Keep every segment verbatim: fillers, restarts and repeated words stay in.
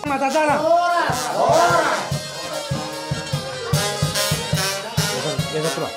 Mata dalam. Horas, horas. Biasa, biasa, coba.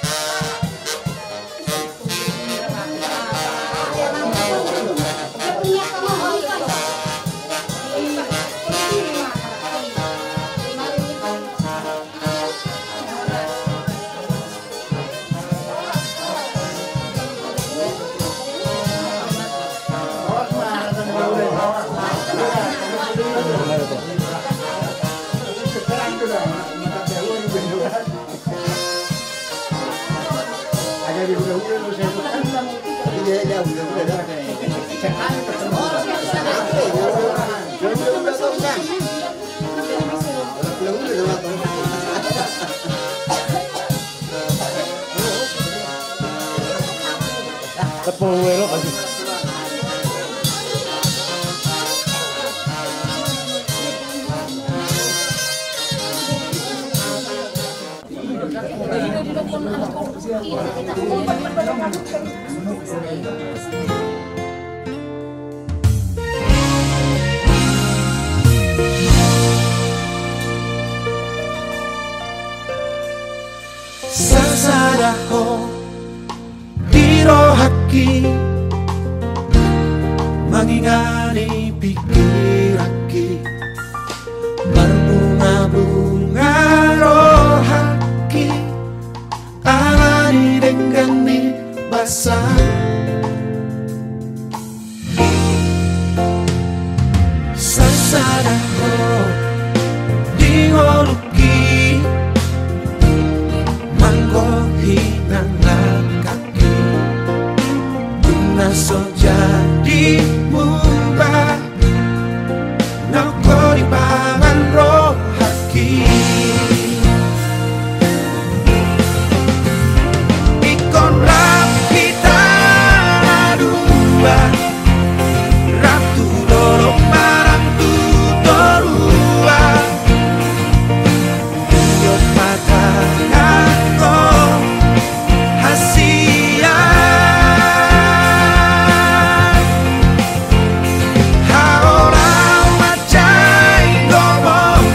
Sasada ho di rohangki, mangingani pingkiranki, marbunga-bunga rohangki, alani denggan ni basa. Sasada ho di ngolungki, manggohi nang langkangki, dung na so jadi mumba, nang ho dipangan rohangki. Ingkon rap hita na dua, rap tu dolok manang tu toruan. Iot ma tanganmu hasian. Haola mansai gomos,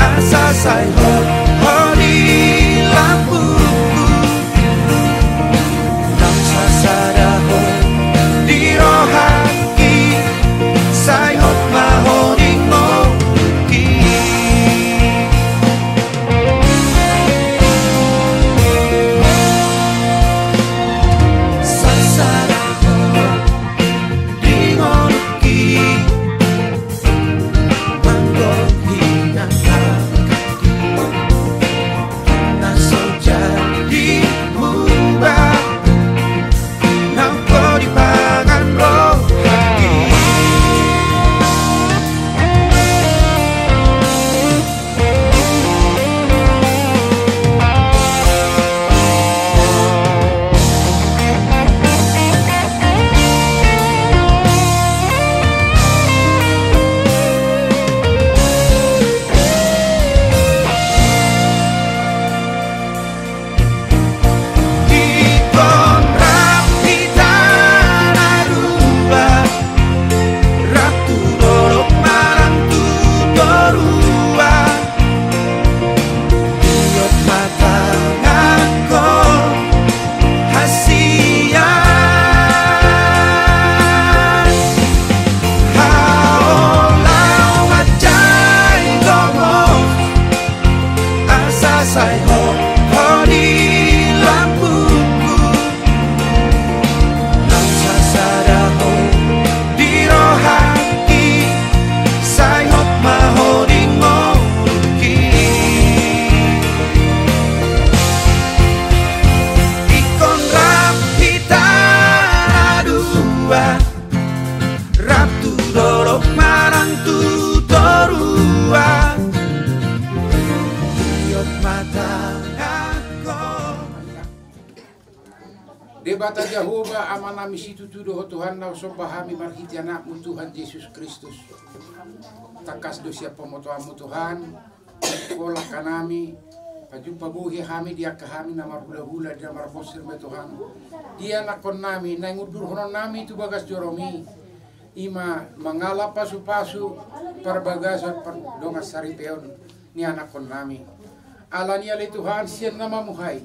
asa sai hot ho di lambungku. Nang sasada ho di rohangki, sai hot ma ho di ngolungki. Sasada ho di ngolungki, manggohi nang langkangki, na so jadi mumba, nang ho dipangan rohangki. Ingkon rap hita na dua, rap tu dolok manang tu toruan. Iot ma tanganmu hasian. Haola mansai gomos, asa sai hot ho di lambungku. Nang sasada ho di rohangki, sai hot ma ho di ngolungki. Ingkon rap hita na dua, rap tu dolok manang tu toruan. Iot ma tanganmu. Debata Jahowa, Amanami situtu do Ho Tuhan, na husomba hami marhite Anakmu Tuhan Jesus Kristus. Tangkas do sian pamotoanmu Tuhan, pola angka nami, pajumpa bohi hami di angka hami na marhulahula, di na marbonsir ma i Tuhan, di anakkon nami, na ingundurhonon nami tu bagas joromi. I ma mangalap pasu-pasu parbagason pardongan saripeon ni anakkonnami. Alani i ale Tuhan, sian na mamuhai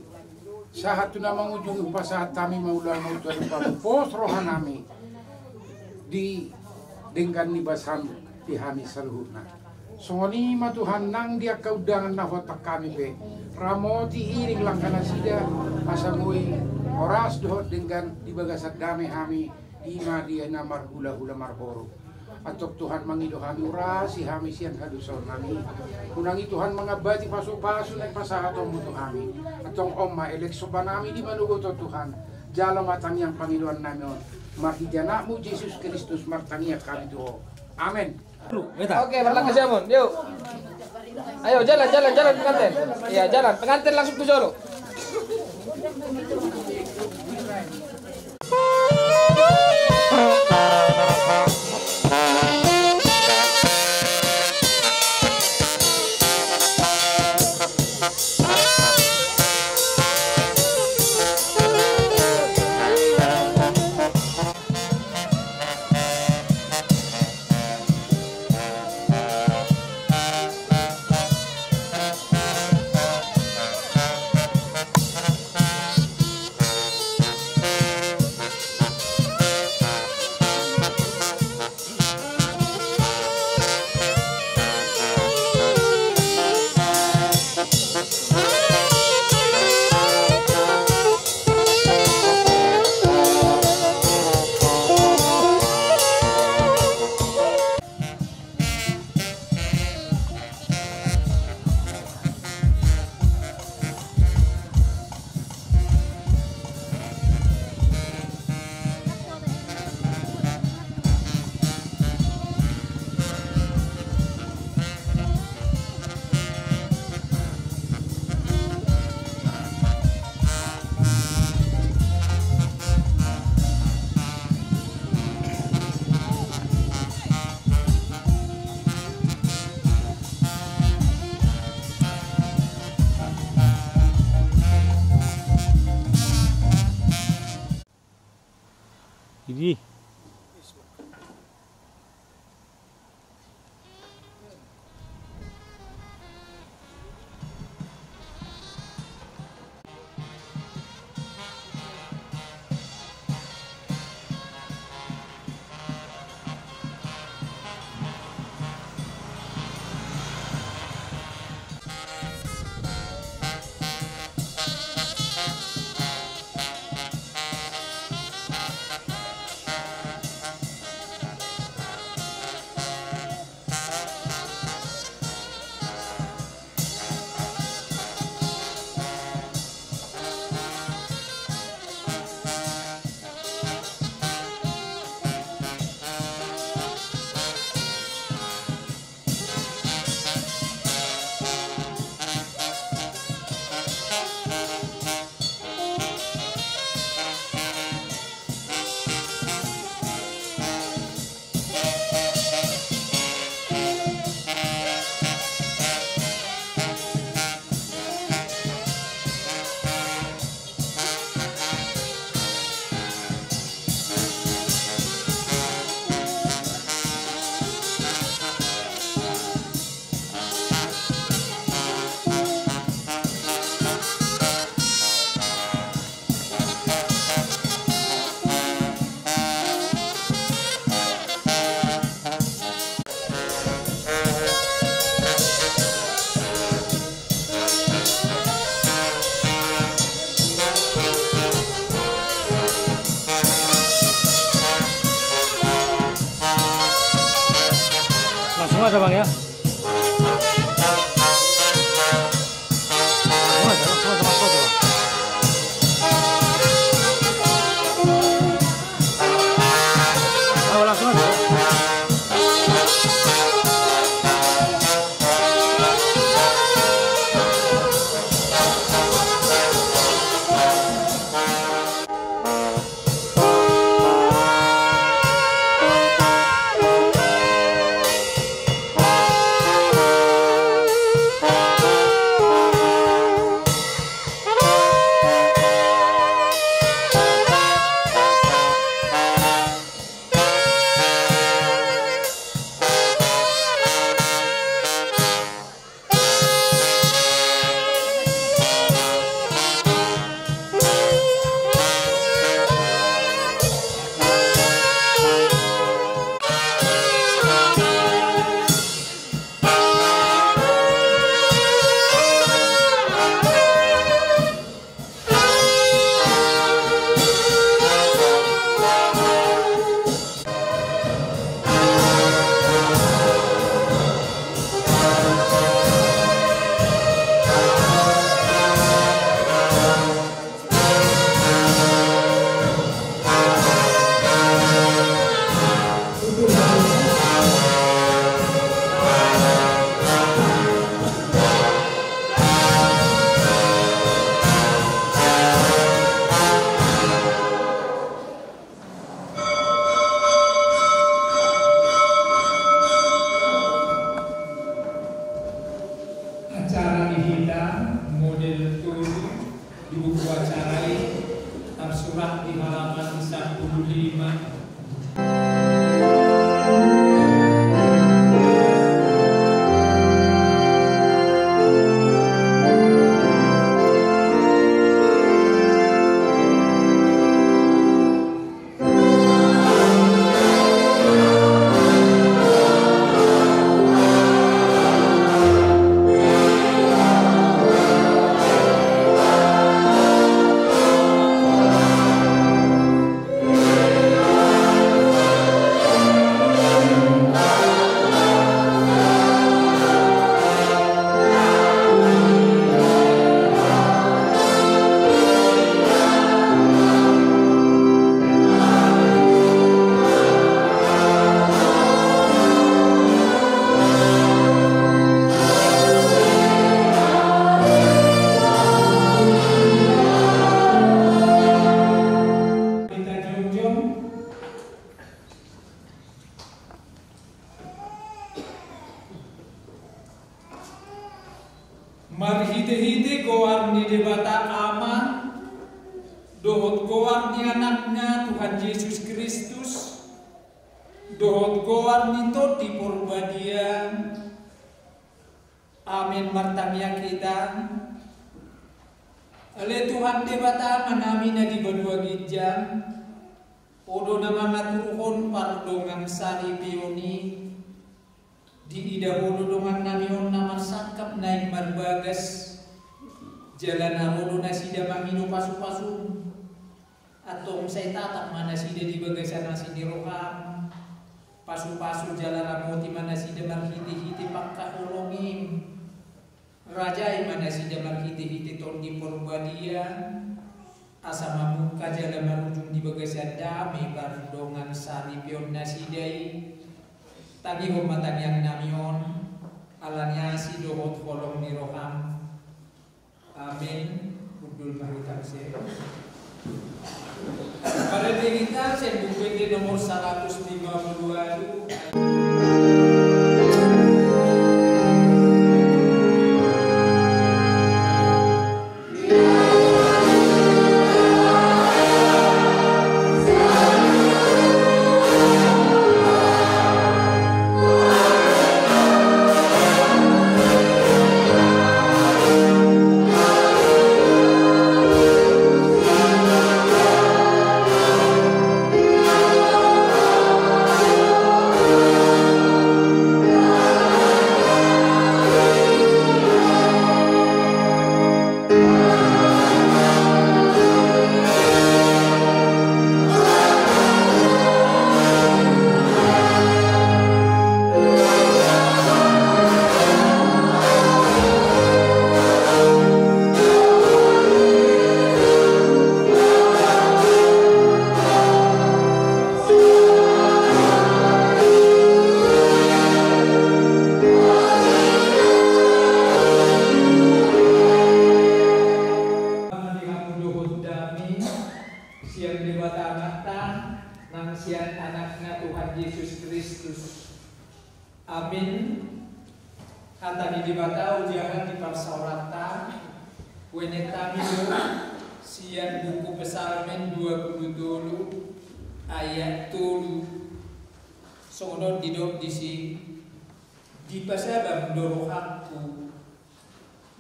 sahat tu na mangujungi, hupasahat hami ma ulaon on, Tuhan, pos rohanami di denggan ni basam di hami saluhutna. Songon i ma Tuhan, nang di angka undangan na huontang hami pe, ramoti, iring langka nasida, asa boi horas dohot denggan di bagasan dame hami, i ma di na marhula-hula marboru. Antong Tuhan, mangido hami, urasi hami sian hadosaonnami. Unang i Tuhan mangambati pasu-pasu na hupasahatonmu tu hami. Antong on ma elek sombanami di manogot on, Tuhan. Jalo ma tangiang pangidoannami on. Marhite Anakmu Jesus Kristus martangiang hami tu Ho. Amen. Oke, marlangka sian on, yuk. Ayo, jalan, jalan, jalan pengantin. Iya, jalan. Pengantin langsung tu jolo. Idi. Langsung aja, Bang, ya. Marhite-hite goar ni Debata Ama, dohot goar ni Anakna Tuhan Jesus Kristus, dohot goar ni Tondi Porbadia. Amen. Martangiang hita. Ale Tuhan Debata Amanami na di banua ginjang, Ho do na mangaturhon pardongan saripeon i. Diida Ho do dongannami on na marsangkap naeng marbagas, jala na ro do nasida mangido pasu-pasuM. Antong sai tatap ma nasida di bagasan asi ni rohaM. Pasu-pasu jala ramoti ma nasida marhite-hite pangkaholongim. Rajai ma nasida marhite-hite Tondi Porbadia, asa mamungka jala marujung di bagasan dame pardongan saripeon nasida i. Tangihon ma tangiangnami on, ala ni asi dohot holong ni rohaM. Amen. Hundul ma hita muse. Marende hita sian Buku Ende nomor saratus lima pulu ualu. Di hamu dohot dame sian Debata Amanta nang sian Anakna Tuhan Jesus Kristus. Amin. Hata ni Debata ojahan di parsaoranta, huenetami do sian buku Psalmen dua pulu tolu ayat tolu. Songon on didok disi: Dipasabam do rohangku,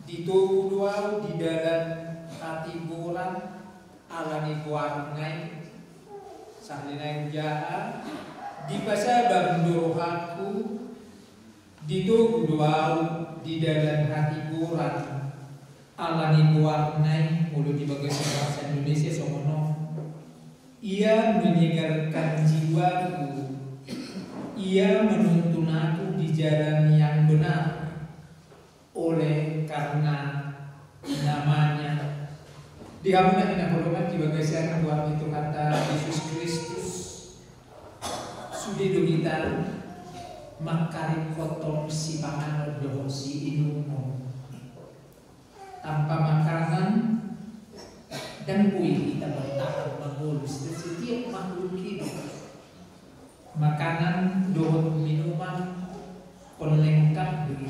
ditogu do ahu di dalan hatigoran ala ni goarna i. Sahali nai hujaha: Dipasabam do rohangku, ditogu do ahu di dalan hatigoran ala ni goarna i. Molo di bagasan bahasa Indonesia songon on: Ia menyegarkan jiwaku, Ia menuntun aku di jalan yang benar oleh karena nama-Nya. Di hamu na hinaholongan di bagasan goar ni Tuhanta Jesus Kristus, sude do hita mangkaringkothon sipanganon dohot siinumon. Tanpa makanan, ndang boi hita bertahan mangolu. Setiap makhluk hidup, makanan dohot minuman, pelengkap do i.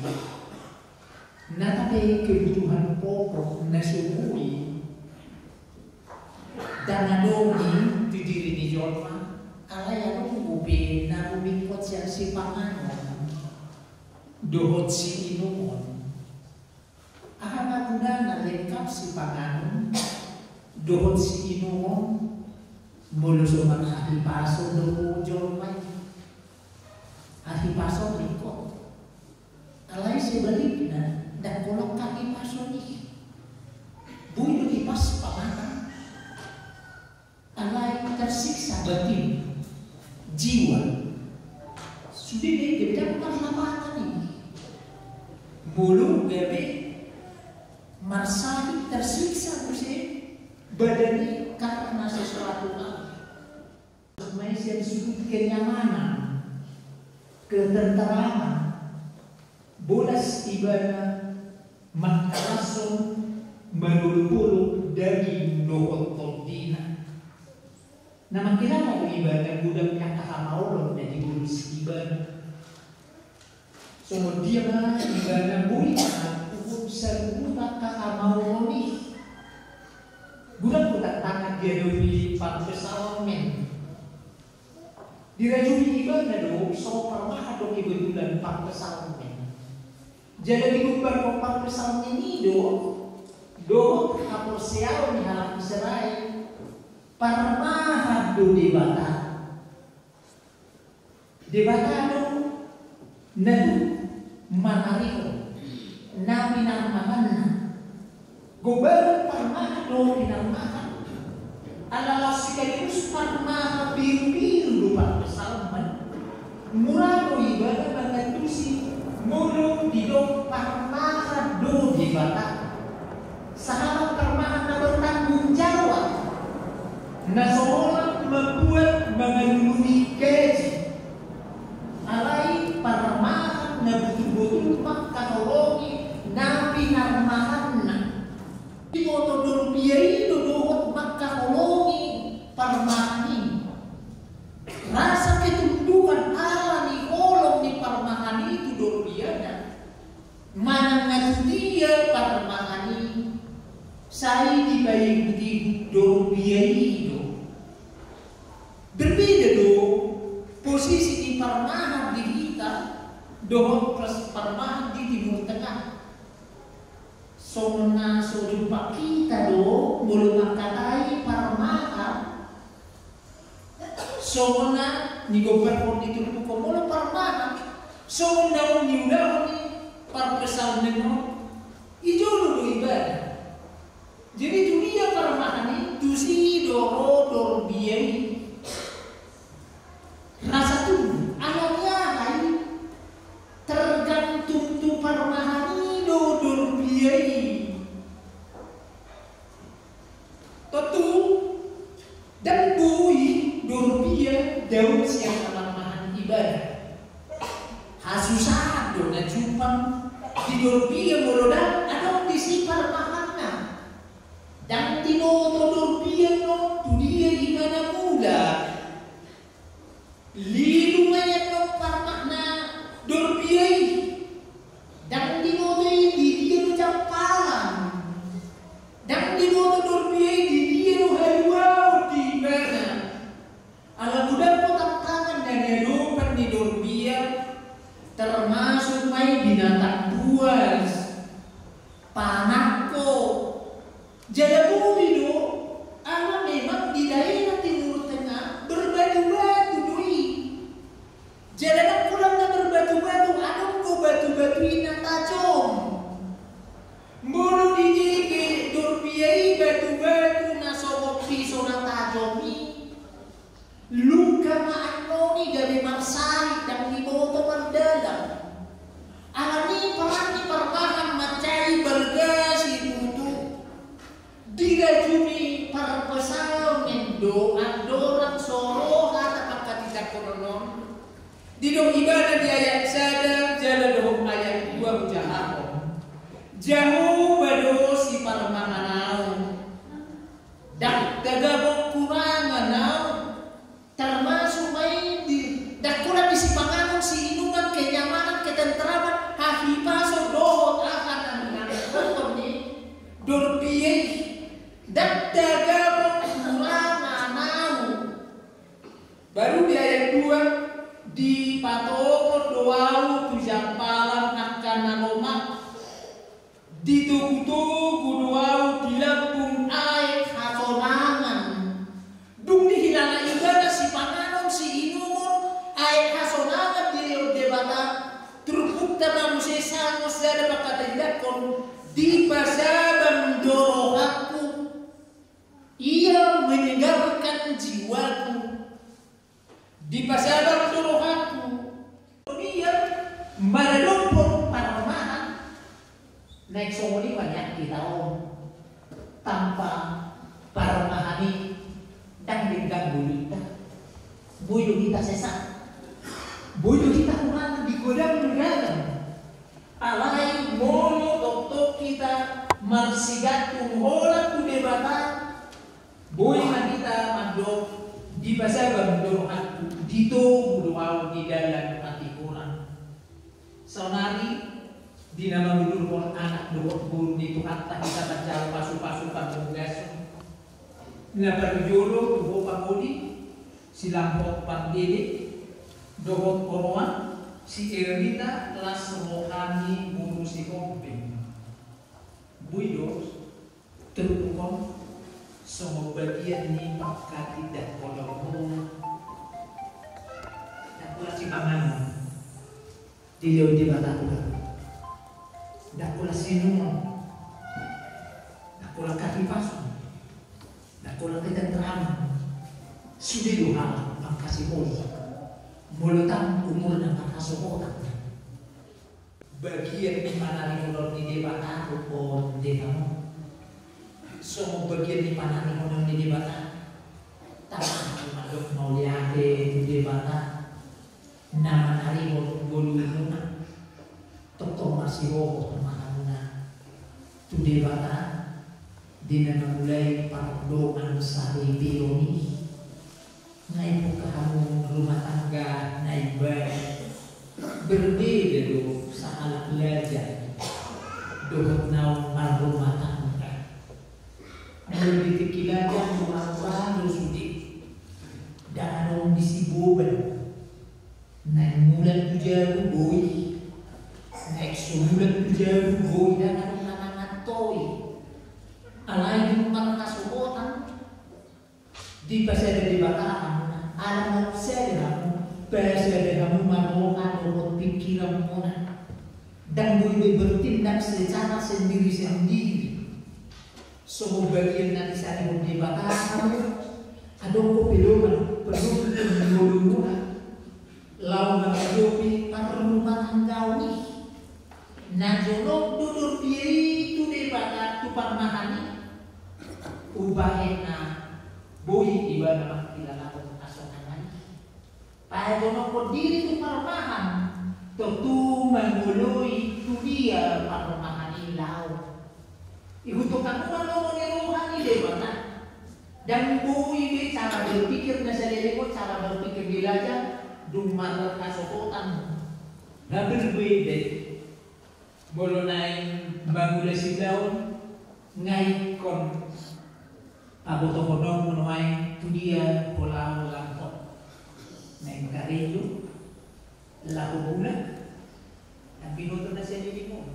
Na tape kebutuhan pokok na so boi ndang adong i tu diri ni jolma, alai adong dope na rumiringkot sian sipanganon dohot siinumon. Aha ma gunana lengkap sipanganon dohot siinumon, molo so marhahipason do jolma i? Hahipason ringkot. Alai sebalikna, ndang holan hahipason i. Boi do hipas panganon. Alai tersiksa batin, jiwa. Sude do i gabe ndang marlapatan i. Molo gabe marsahit, tersiksa muse badan i karena sesuatu hal. Masuk ma i sian sudut kenyamanan, ketentraman, bolas ibana mangkalashon manolop-olop daging dohot tondina. Na mangkilala do ibana godang ni angka hamaolon na diurusi ibana. Songon dia ma ibana boi mangaku Sabutan angka hamaolon i. Godang do tantangan diadopi parpsalmen. Dirajumi ibana do songon parmahan do kebetulan parpsalmen. Jala digombarhon parpsalmen i do dohot haporseaon ni halak Israel. Parmahan do Debata. Debata do na tuk manarihon na pinarmahanna. Gombaron parmahan do pinarmahan. Ala laos sekaligus parmahan birubiru do parpsalmen. Mura do ibana mangantusi molo didok parmahan do Debata. Sahalak parmahan na bertanggung jawab, na so holan mambuat mangalului gaji. Alai parmahan na botul-botul mangkaholongi na pinarmahanna. Diboto Dorbia i do dohot mangkaholongi parmahan i. Rasa ketundukan ala ni holong ni parmahan i tu Dorbiana. Manang na tudia parmahan i, sai dipaihut-ihut Dorbia i do. Berbeda do posisi ni parmahan di hita dohot parmahan di Timur Tengah. Songon na so jumpa hita do molo mangkatai parmahan. Songon na nigombarhon ni turpuk on molo parmahan, songon na niulahon ni parpsalmen on, i jolo do ibana. Jadi tudia parmahan i, tusi do ro Dorbia i. Rasa tunduk, ala ni aha i? Tergantung tu parmahan i do Dorbia i. Tontu ndang boi Dorbia daun sian parmahan ibana. Hasusaan do na jumpang di Dorbia molo ndang adong disi parmahanna. Ndang diboto Dorbia on tudia ibana mulak. Lilu ma i annon parmahan Dorbia i. Ndang diboto i di dia do jampalan. Ndang diboto Dorbia i di dia do haluaon di ibana. Ala godang do tantangan na niadopan ni Dorbia, termasuk ma i binatang buas, panangko. Jala boi do, ala memang di daerah Timur Tengah berbatu-batu do i. Jala ndang holan na berbatu-batu, adong do batu-batu i na tajom. Molo dibege Dorbia i batu-batu na songon piso na tajom i, luka ma annon i gabe marsahit, ndang diboto mardalan. Alani i peran ni parmahan mansai balga situtu. Dirajumi parpsalmen do andorang so ro hata pangkatindanghonon on. Didok ibana di ayat sada jala dohot ayat dua hujahahon. Jahowa do siparmahan ahu. Ndang tagamon hurangan ahu. Termasuk ma i di, ndang holan di sipanganon, siinuman, kenyamanan, ketentraman, hahipason dohot aha na nihahipason ni Dorbia i. Ndang tagamon hurangan ahu. Baru di ayat dua, dipatohon do ahu tu jampalan angka na lomak. Ditogutogu do ahu di lambung aek hasonangan. Dung dihilala ibana sipanganon siinumon, aek hasonangan dilehon Debata, turpukta ma muse salmo sada pangkatindangkon, dipasabang do rohangku. Ia menyegarkan jiwaku. Dipasabang do rohangku. Ia maradophon parmahan. Naeng songon i ma nian hita on. Tanpa parmahan i ndang denggan boi do hita. Boi do hita sesa. Boi do hita hurangan di godang ragam. Alai molo tongtong hita marsigantung holan tu Debata, boi ma hita mandok, dipasabang do rohangku, ditogu do ahu di dalan hatigoran. Saonari Di na mangudurhon anak dohot boru ni Tuhanta, hita manjalo pasupasu panggabean. Na parjolo tu ho pangoli, si Lampot Pangkede, dohot oroan, si Erlita las roha ni boru Sihombing. Boi do, terpukon, songon bagian ni pangkatindanghonon. Ndang pola sipanganon. Dilehon Debata Tuhan. Ndang pola sinuan. Ndang pola kahipason. Ndang pola ketentraman. Sude do halak mangkasihol. Molo tung umurna marhasohotan. Bagian ni panaringonon ni Debata do on, Debata. Songon bagian ni panaringonon ni Debata. Tangkas mandok mauliate tu Debata. Na manaringot ngolumuna, tongtong masihohot ma hamuna tu Debata, di na mangulai pardongan saripeon i. Nga i pe hamu rumah tangga na imbaru, berbeda do sahalak lajang dohot naung marrumah tangga. Molo di tingki lajang do marrumah do sude, ndang adong disi boban. Naeng mulak tu jabu boi. Naeng so mulak tu jabu boi, ndang adong na manganto i. Alai dung marhasohotan, dipasada Debata hamuna, ala marsada hamu, pasada hamu ma roha dohot pingkiranmuna. Ndang boi be bertindak secara sendiri-sendiri. Songon bagian na disarihon Debata hamu, adong do pedoman, pedoman ni ngolumuna. Laho mangadopi parrumatanggaon i. Na jonok do dorbia i tu Debata tu parmahan i. Umbahen na boi ibana mangkilalahon hasonangan i. Pajonokhon diri tu parmahan, tontu mangoloi tu dia parmahan i laho. Ihuthon hamu ma lomo ni roha ni Debata. Ndang boi be cara berpikir na saleleng on, cara berpikir ni lajang, dung marhasohotan. Ndang boi be. Molo naeng mangula siulaon, nga ingkon pabotohononmu nuaeng tu dia pola ho Lampot. Naeng karejo, laho mulak, ndang binoto na saleleng on.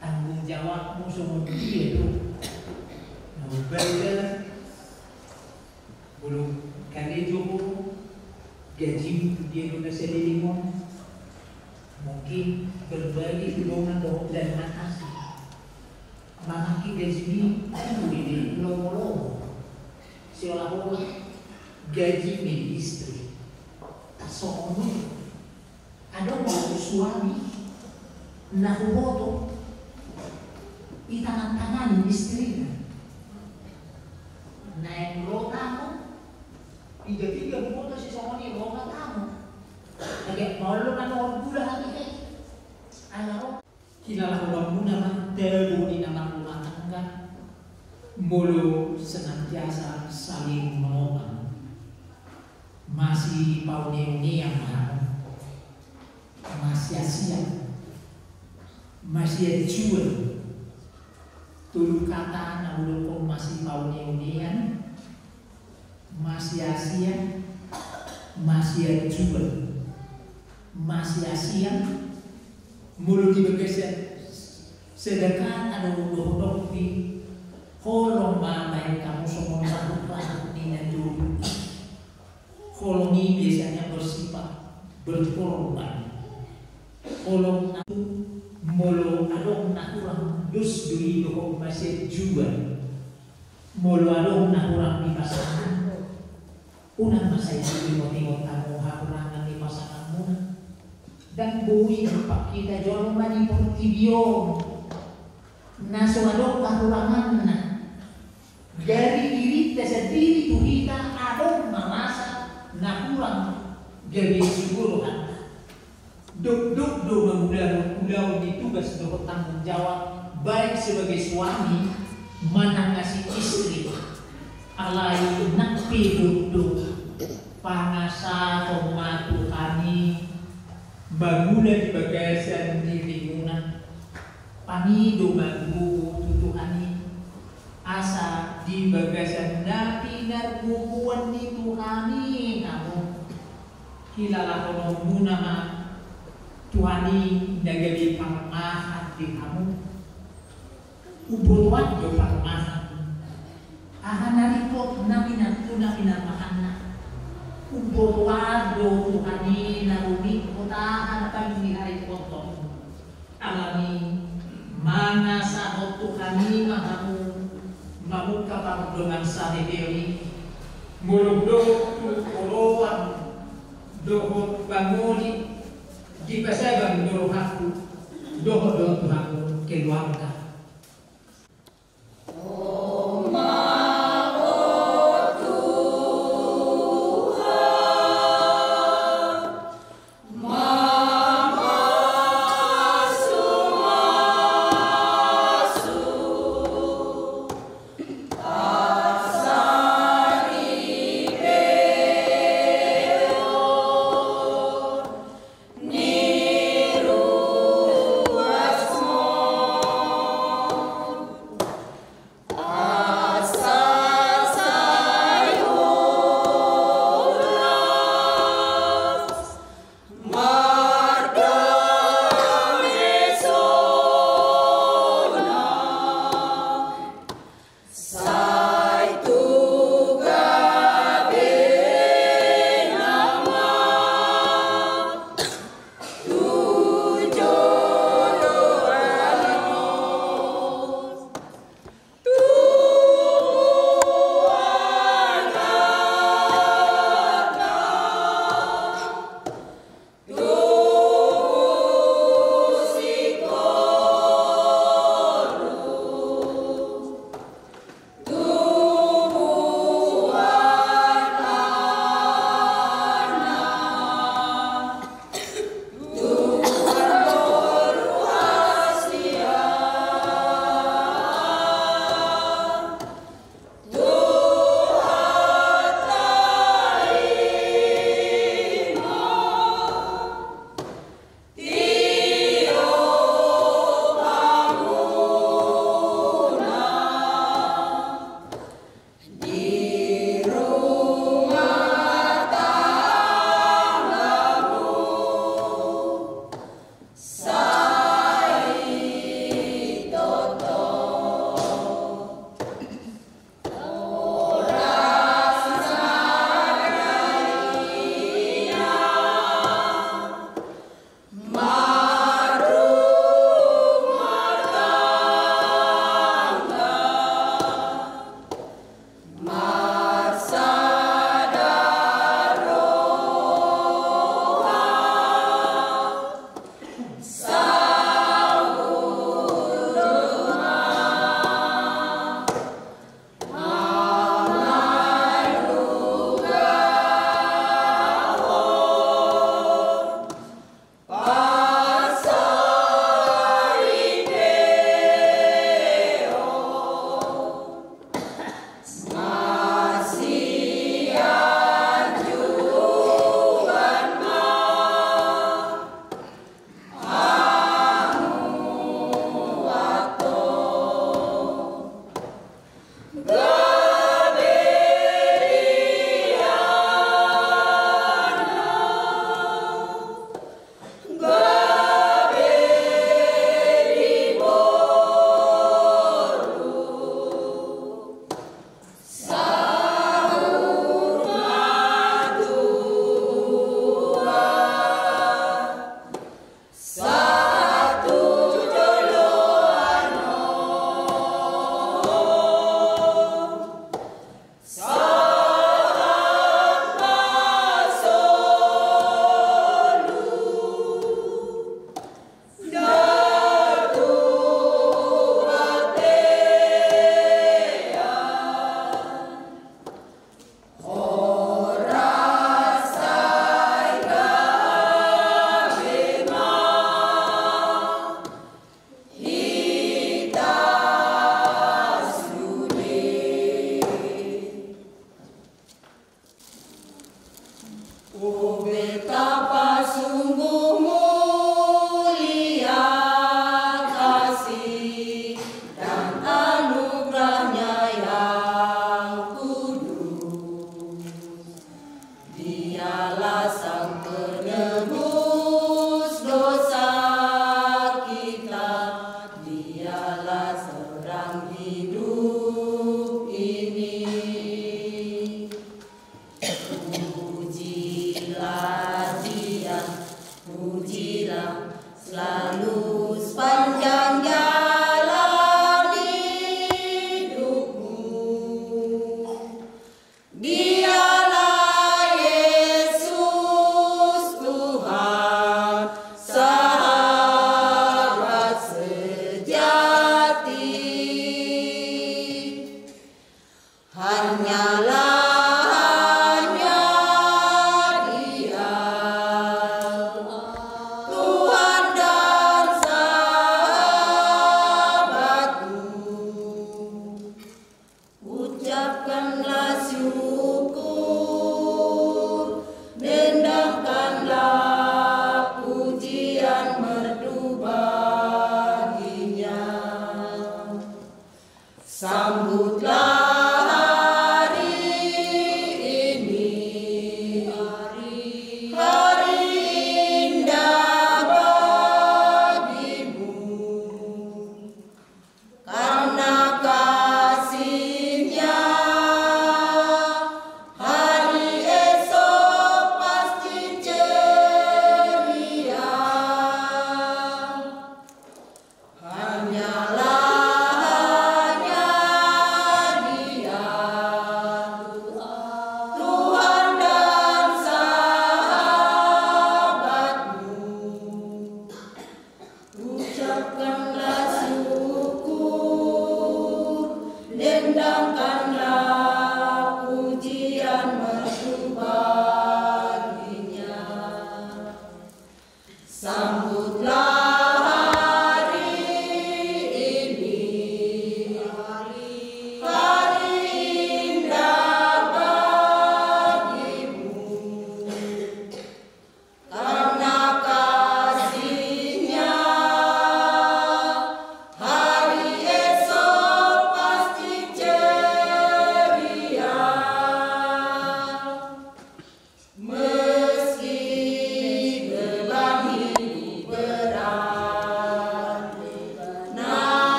Tanggung jawabmu songon dia do? Na umbahen, molo karejo ho, gajimu tu dia do na saleleng on? Mungkin berbagi tu dongan dohot dainang asing. Manang pe gajimi, anu, di lomolomo. Seolah-olah gaji ni istri. Tarsongon i. Adong do suami na huboto, itangan-tangani istrina. Naeng ro tamu, piga-piga huboto sisongon i, ro ma tamu. Age maol do na nohon gula hami he. Ala ro. Kilalahononmuna ma tabo ni na marrumah tangga, molo senantiasa saling menolong. Masipaune-unean ma hamu. Masiasian. Masianjuan. Tolu kata na hudokhon: masipaune-unean, masiasian, masianjuan. Masiasian, molo di bagasan sadakana do dohot dohot i, holong ma baen hamu songon rahut-rahut ni na togu. Holong i biasanya bersifat berkorban. Holong na, molo adong na hurang, dos do i dohot masianjuan. Molo adong na hurang di pasangan, unang ma sai diingot-ingot hamu hahurangan ni pasanganmuna. Ndang boi dipakkita jolma di portibi on na so adong hahuranganna. Gari dirinta sandiri tu hita, adong ma masa na hurang gabe sugoro hata. Dokdok do mangulahon ulaon ni tugas dohot tanggung jawab, baik sebagai suami manang asi istri. Alai nang pe dokdok, pangasahon ma Tuhan i mangula di bagasan dirimuna. Hami do margogo tu Tuhan i, asa di bagasan na pinargogoan ni Tuhan i hamu, hilalahononmuna ma Tuhan i na gabe parmahan di hamu. Umbotoan do parmahan. Aha na ringkot na pinarmahanna? Umbotoan do Tuhan i na rumingkot, aha na paling diharingkothon. Alani mangasahon Tuhan i ma hamu mamungka pardongan saheheon i, molo dohot tu oloan dohot pangoli, dipasabar do rohangku dohot dohot tu hamu keluarga.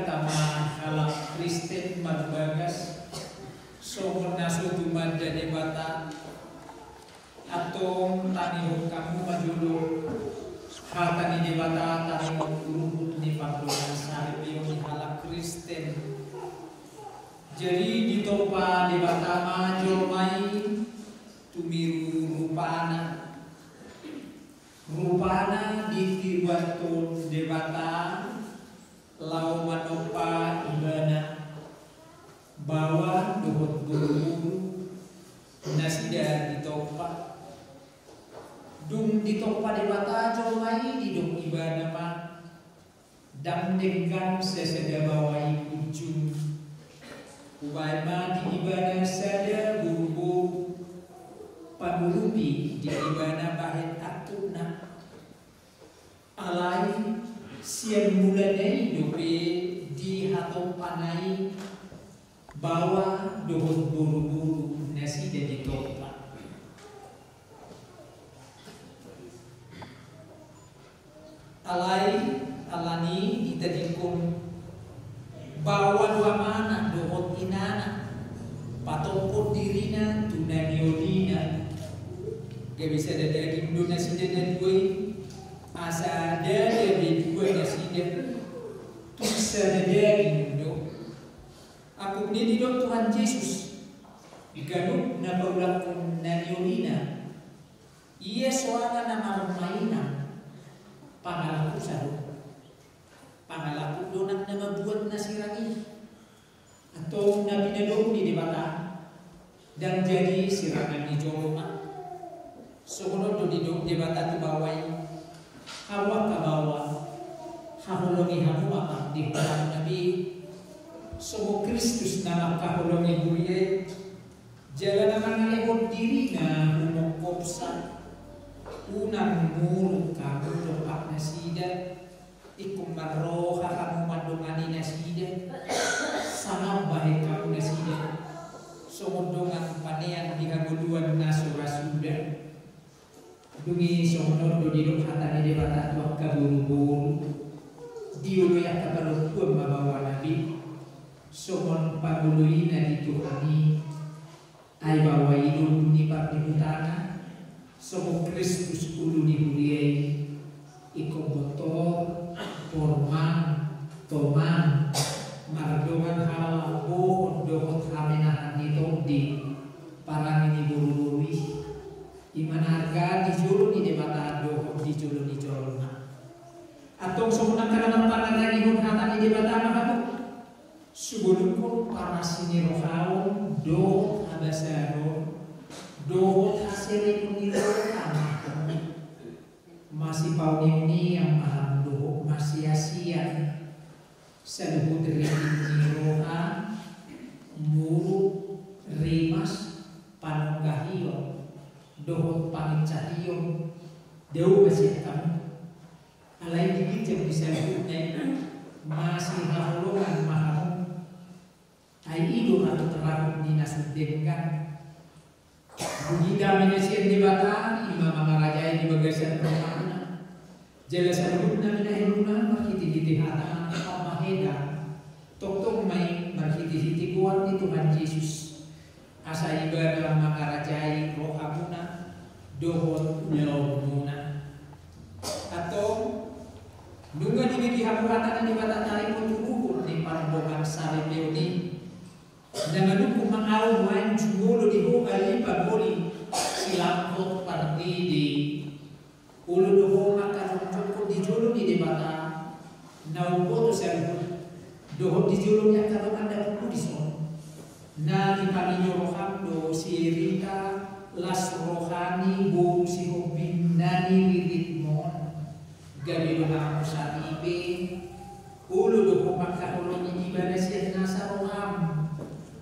Sama halak Kristen marbagas, songon na so tumanda Debata. Antong tangihon hamu ma jolo hata ni Debata, tangihon ruhut ni pardongansaripeon ni halak Kristen. Jadi ditompa Debata ma jolma i tumiru rupana. Rupana ditiruhon Debata laho manompa ibana. Baoa dohot boruboru nasida ditompa. Dung ditompa Debata jolma i, didok ibana ma, ndang denggan sasada baoa i unjung. Hubaen ma di ibana sada boruboru pangurupi di ibana bahen antutna. Alai sian mulana i dope dihatompana i baoa dohot boruboru nasida ditompa. Alai alani i ditadingkon baoa do amana dohot inana patompon dirina tu na niolina. Gabe sada daging do nasida na dua i, asa ndada be dua nasida, tu sada daging do. Angkup ni i didok Tuhan Jesus, ganup na paulakhon na niolina, ia soara na marmaina, pangalakusa do. Pangalaku do nang na mambuat na sirang i. Antong na pinadong ni Debata ndang jadi sirangan ni jolma. Songon on do didok Debata tu baoa i, hamu angka baoa, haholongi hamu ma di huta na be, songon Kristus na mangkaholongi huria i, jala na mangalehon dirina humongkopsa. Unang muruk hamu dompak nasida. Ingkon marroha hamu mandongani nasida, sangap bahen hamu nasida songon dongan panean di hangoluan na so ra suda. Dung i songon on do didok hata ni Debata tu angka boruboru, dioloi angka parompuan ma baoana be songon pangoloina di Tuhan i. Ai baoa i do ulu ni parnibutana, songon Kristus ulu ni huria i. Ingkon bontor, pormang, tomang, mardongan halak bohot dohot hamenahan ni tondi, parange ni boruboru i. I ma na arga di jolo ni Debata dohot di jolo ni jolma. Antong songon angka na marpangarangihon hata ni Debata ma hamu. Subolungkon parasi ni rohaon dohot habasaron dohot hasereon ni roha ma hamu. Masipaonionian ma hamu dohot masiasian. Saluhut ringkot ni roha, muruk, rimas, panonggahion dohot pangincahion, dao ma sian hamu. Alai di ginjang ni saluhutna i, masihaholongan ma hamu. Ai i do ratu terapuk ni na so denggan. Dung i dame na sian Debata i ma mangarajai di bagasan rohana. Jala saluhutna binahenmuna marhitehite hata na pamaheda. Tongtong ma i marhitehite goar ni Tuhan Jesus. Asa ibana mangarajai rohamuna dohot ulaonmuna. Antong, nunga dibege hamu hata ni Debata, taringot tu ruhut ni pardongansaripeon i. Na manungkun ma ahu nuaeng jumolo di ho ale pangoli, silangkot parpede. Olo do ho mangkajongjongkon di jolo ni Debata na umboto saluhut, dohot di jolo ni angka dongan na pungu dison. Na dipangido roham do si Erika, las rohani boru sihombing na niriritmon. Gabe do hamu saripe. Olo do ho mangkaholongi ibana sian nasa roham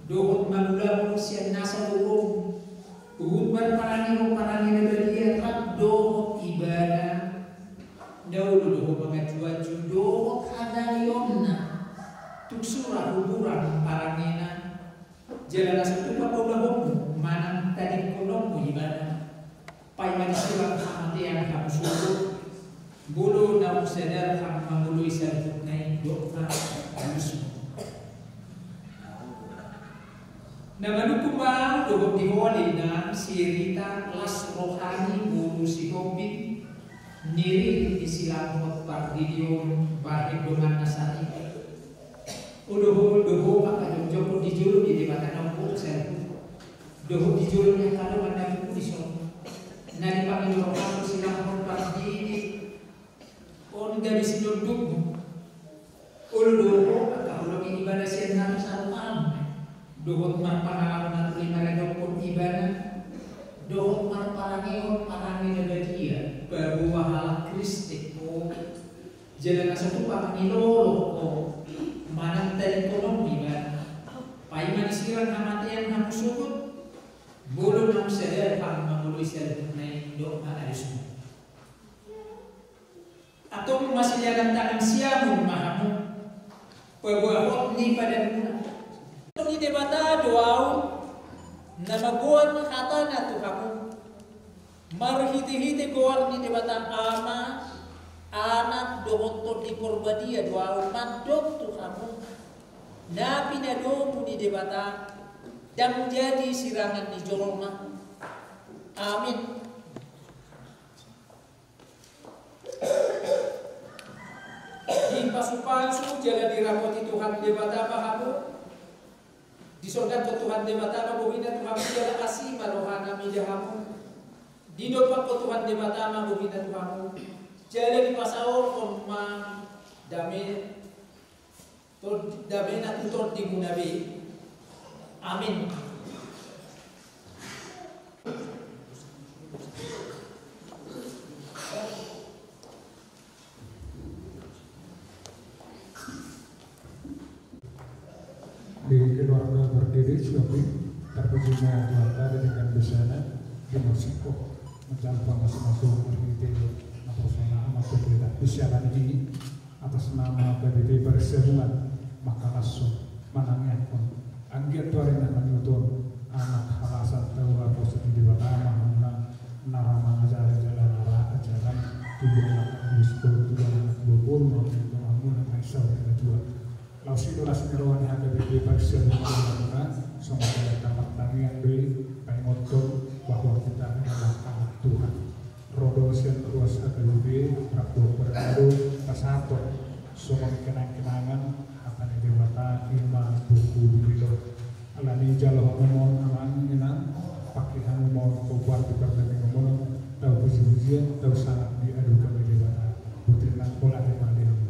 dohot mangulahon sian nasa gorom. Huhut marparange ho parange na badia rap dohot ibana. Na olo do ho manganjuanju dohot hagaleonna. Tung sura huburan parangena. Jala na so tupa paulahonmu manang tadingkononmu ibana. Paima disurang hamatean hamu sogot. Molo naung sadar hamu mangoloi saluhutna i, dok ma, alusi. Na manungkun ma dohot di ho ale inang si Rita las rohani boru Sihombing, ni ririt ni si Lampot Pardidi on bahen donganna sari. O dohot, dohot mangkajongjongkon di jolo ni Debata na umboto saluhut, dohot di jolo ni angka dongan na tubu dison, na dipangido rohangku si Lampot Pardidi on gabe sinondukmu. Olo do ho mangkaholongi ibana sian hami saluhutna, dohot marpangalaho na tuli maradophon ibana, dohot marparangehon parange na badia paboa halak Kristen ho. Jala na so tupa mangilolo ho manang talingkonon ibana, paima disirang hamatean hamu sogot, molo naung sadar hamu mangoloi saluhutna i dohot mangalusmu. Antong masilean tangan siamun ma hamu, paboa hot ni padanmuna. Ni Debata do ahu na mamboan hatana tu hamu. Marhitehite goar ni Debata Ama, Anak dohot Tondi Porbadia do ahu mandok tu hamu, na pinadomu ni Debata ndang jadi sirangan ni jolma. Amin. Dipasupasu jala dirapoti Tuhan Debata ma hamu. Disondangkon Tuhan Debata ma bohina tu hamu jala asi ma rohana mida hamu. Didompakkon Tuhan Debata ma bohina tu hamu jala dipasaorhon ma dame. Tod-, damena tu tondimuna be. Amin. Di keluarga Pardidi Sihombing, terpujilah Tuhan di denggan bisana di Meksiko, menjalpa masing-masing marhite naposona ama pendeta di sialan ini. Atas nama P B B Parsiamungan, mangkalashon, manangiangkon, anggiat tu ari na mangihut on, anak halasan tu haposan ni Debata ma hamuna, na ra mangajari jala na ra ajaran, tubuan anak musto, tubuan anak bobor, ma hamuna, hamuna, ma i saur matua. Laos i do las ni roha ni H K B P Parsiamungan, songon hata partangiangan do i, paingothon bahwa kita adalah anak Tuhan. Ro do sian ruas H K B P, rap dohot Bernardo, pasahathon songon kenang-kenangan hata ni Debata, i ma buku Bibel on. Alani i jalo hamu ma on amang inang, pake hamu ma on hombar di pardenggan on, tau puji-pujian, tau sangap di adopan ni Debata. Boti nang, holan i ma di hamu.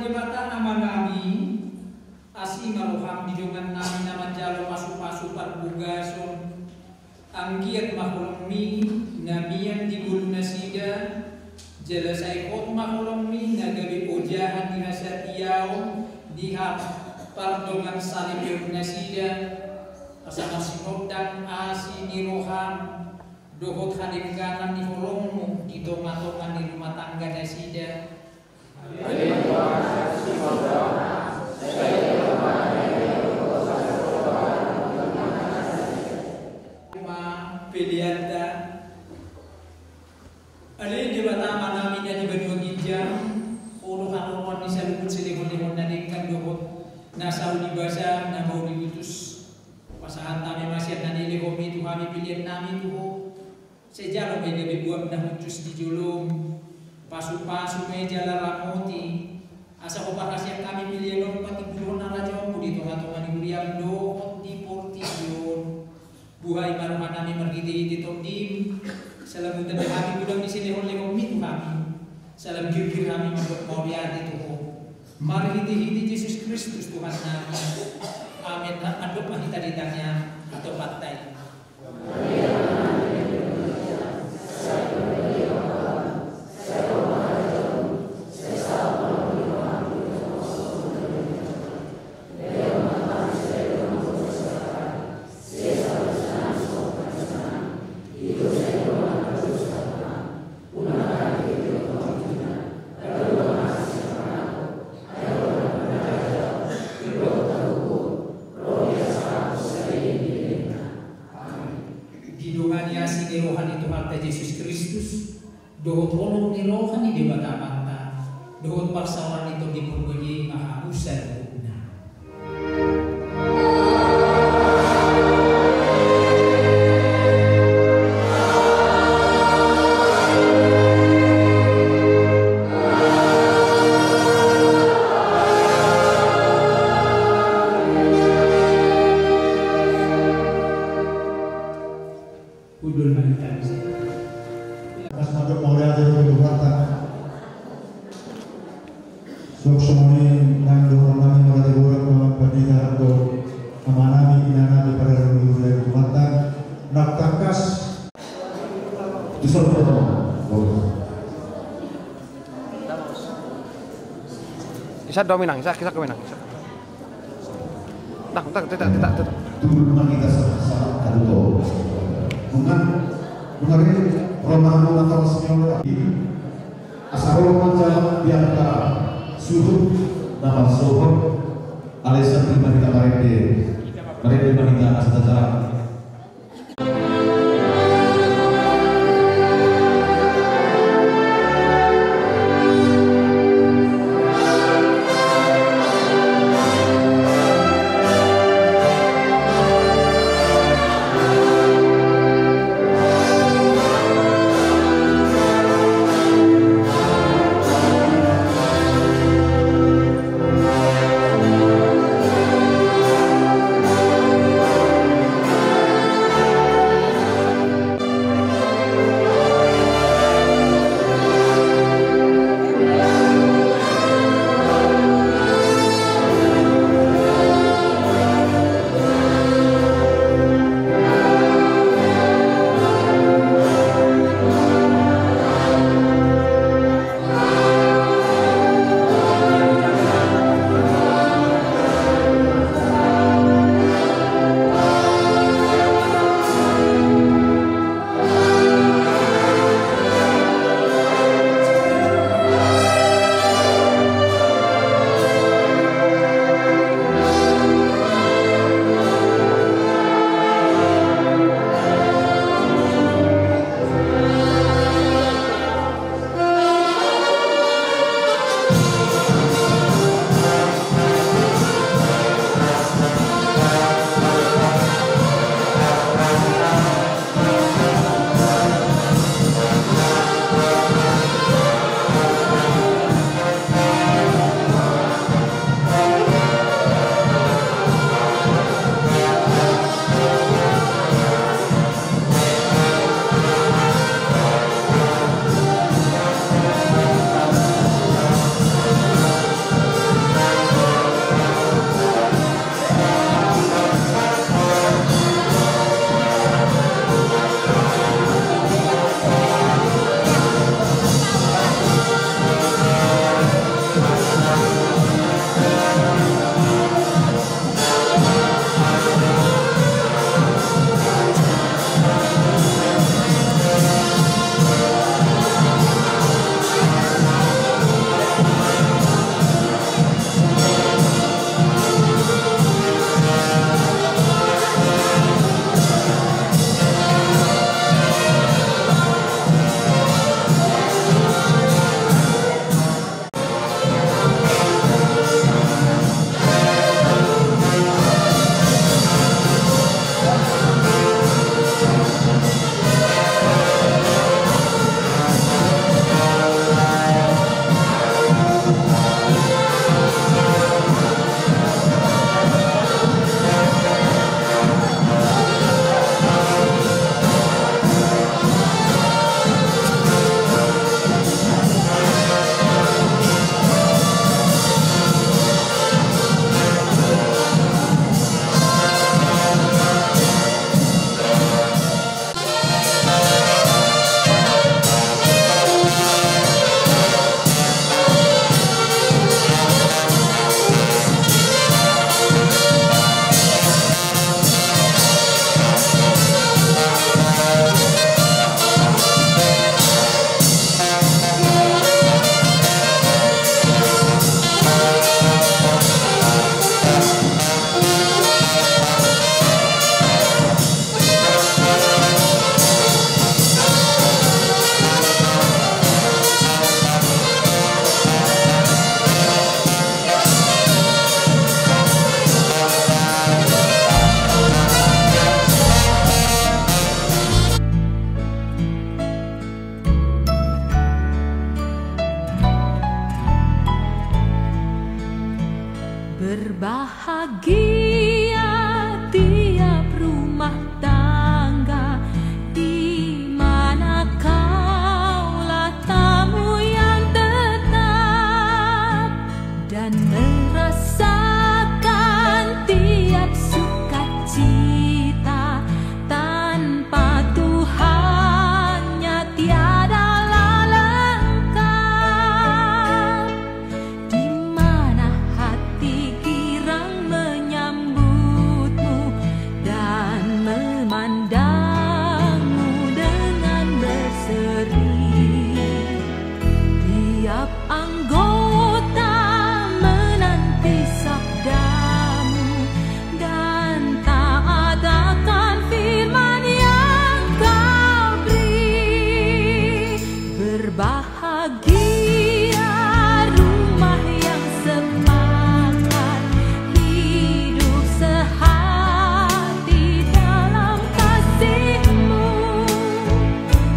Debata Amanami, asi ma roham di dongannami na manjalo pasupasu parbagason. Anggiat ma holongmi na mian di ngolunasida, jala sai hot ma holongmi na gabe ojahan di hasatiaon di hapardongansaripeonnasida, asa marsinondang asi ni roham dohot hadengganan ni holongmu di tongatonga ni rumah tangganasida. Ma peleanta. Ale Debata Amanami na di banua ginjang, Ho do haholongan ni saluhut silehonlehon na denggan dohot na saulibasa na mau diutus. Pasahat hami ma sian na nilehomi tu hami peleannami tu Ho. Sai jalo ma i gabe buat na hushus di jolom. Pasupasu ma i jala ramoti, asa huparhasiat hami pelean on patigor hon harajaonmu di tongatonga ni huriam dohot di portibi on. Buhai ma rohanami marhitehite Tondim. Salam utanda hami godang ni silehonlehonmi tu hami. Salam girgir hami mandok mauliate tu Ho. Marhitehite Jesus Kristus Tuhannami. Amen. Andok ma hita di tangiang hatopan ta i. Didongani asi ni roha ni Tuhanta Jesus Kristus, dohot holong ni roha ni Debata Amanta, dohot parsaoran ni Tondi Porbadia i ma hamu saluhutna. Hundul ma hita. Kas mandok mauliate tu Tuhanta. Songon i nang dohononnami mauliate godang ma tu Debata, tu amanami, inanami, pardalanan ni Tuhanta. Nang tangkas. Tu son pertama. Isa do minang, isa, isa do minang, isa. Tang, tang, tang, tang, tang. Turun ma hita sama-sama, satu to. Nunga, nunga ri, romamu na tau senior. Asa ro ma jala biar ta suhut na marsohot. Alai sandiri ma hita marende. Marende ma hita asa tajalang. Berbahagia tiap rumah tangga di mana kaulah tamu yang tetap dan merasakan tiap sukacita. Tanpa Tuhannya tiadalah lengkap. Di mana hati girang menyambutmu dan memandangmu dengan berseri. Tiap anggota menanti sabdamu dan taat akan firman yang kau beri. Berbahagia rumah yang sepakat hidup sehati dalam kasihmu,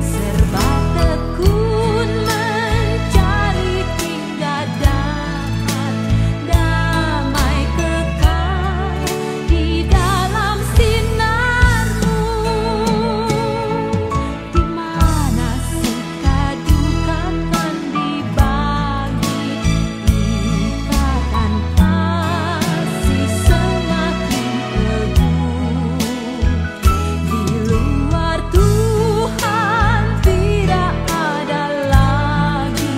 serba tekun mencari hingga dapat damai kekal di dalam sinarmu. Di mana suka duka kan dibagi, ikatan kasih semakin teguh. Di luar Tuhan tidak ada lagi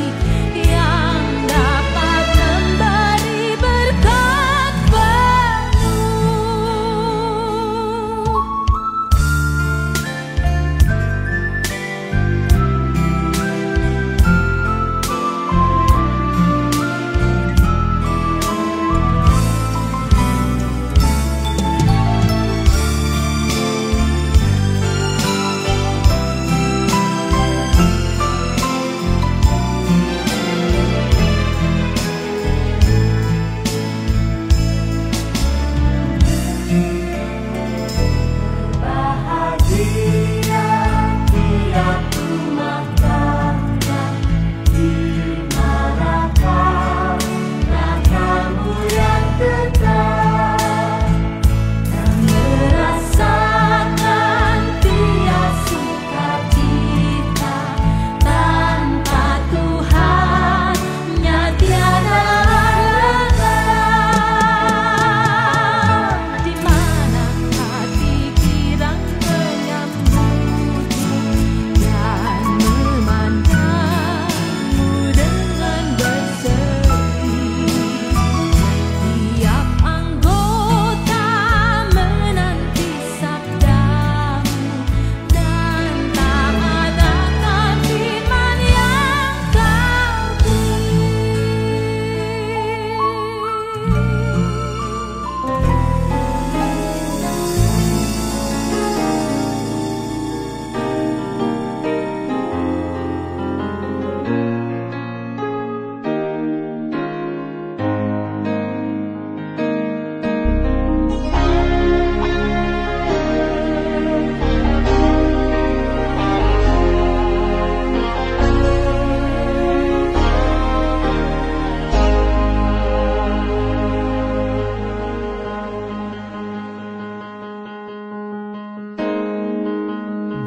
yang dapat memberi berkat penuh. Bahagia tiap rumah tangga di mana kaulah tamu yang tetap dan merasakan tiap sukacita. Tanpa Tuhannya tiada lengkap. Di mana hati girang menyambutmu dan memandangmu dengan berseri. Tiap anggota menanti sabdamu dan taat akan firman yang kau beri.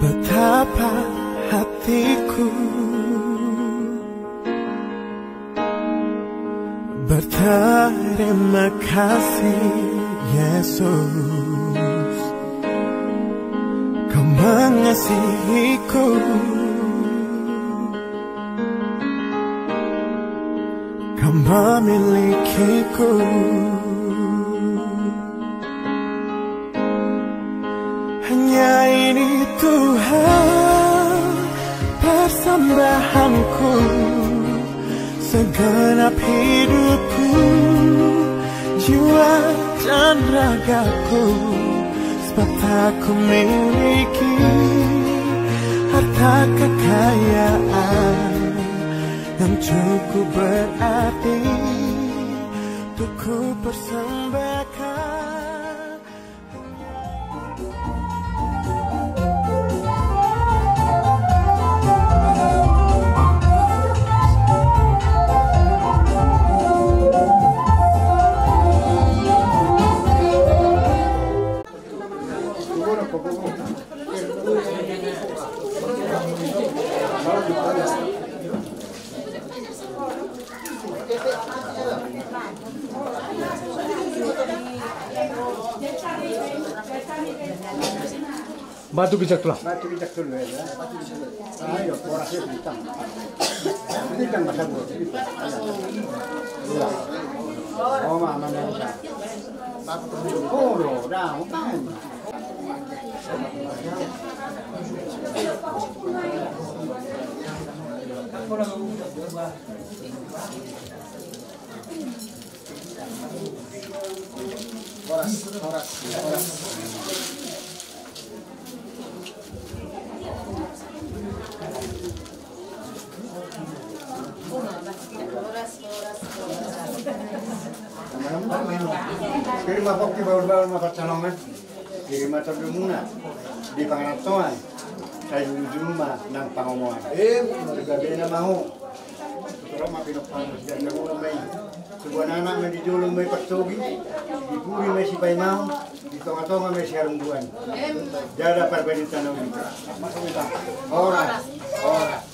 Betapa hatiku berterima kasih, Yesus, Kau mengasihiku, Kau memilikiku. Hanya ini Tuhan persembahanku, segenap hidupku, jiwa dan ragaku, sebab tak ku miliki harta kekayaan yang cukup berarti untuk ku persembahkan. Batu bijak tulang. Batu bijak tulang, ya. Ayo, boras ya, bintang. Bintang masa buat. Iya. Oh, mama, mama. Oh, lo, dah, makan. Horas, horas, horas. Pir ma pongki, bahul-bahul ma pansalongan. Pir ma tondimuna di pangarantoan. Sai ujung ma nang pangomoan. Em, gabena ma ho. Tolong ma pinompar, janda mulu ma i. Tubuan anak ma di jolo ma i partogi, di pudi ma i sipaimaon, di tonga-tonga ma i siharungguan. Jala parbadian tano i. Horas, horas.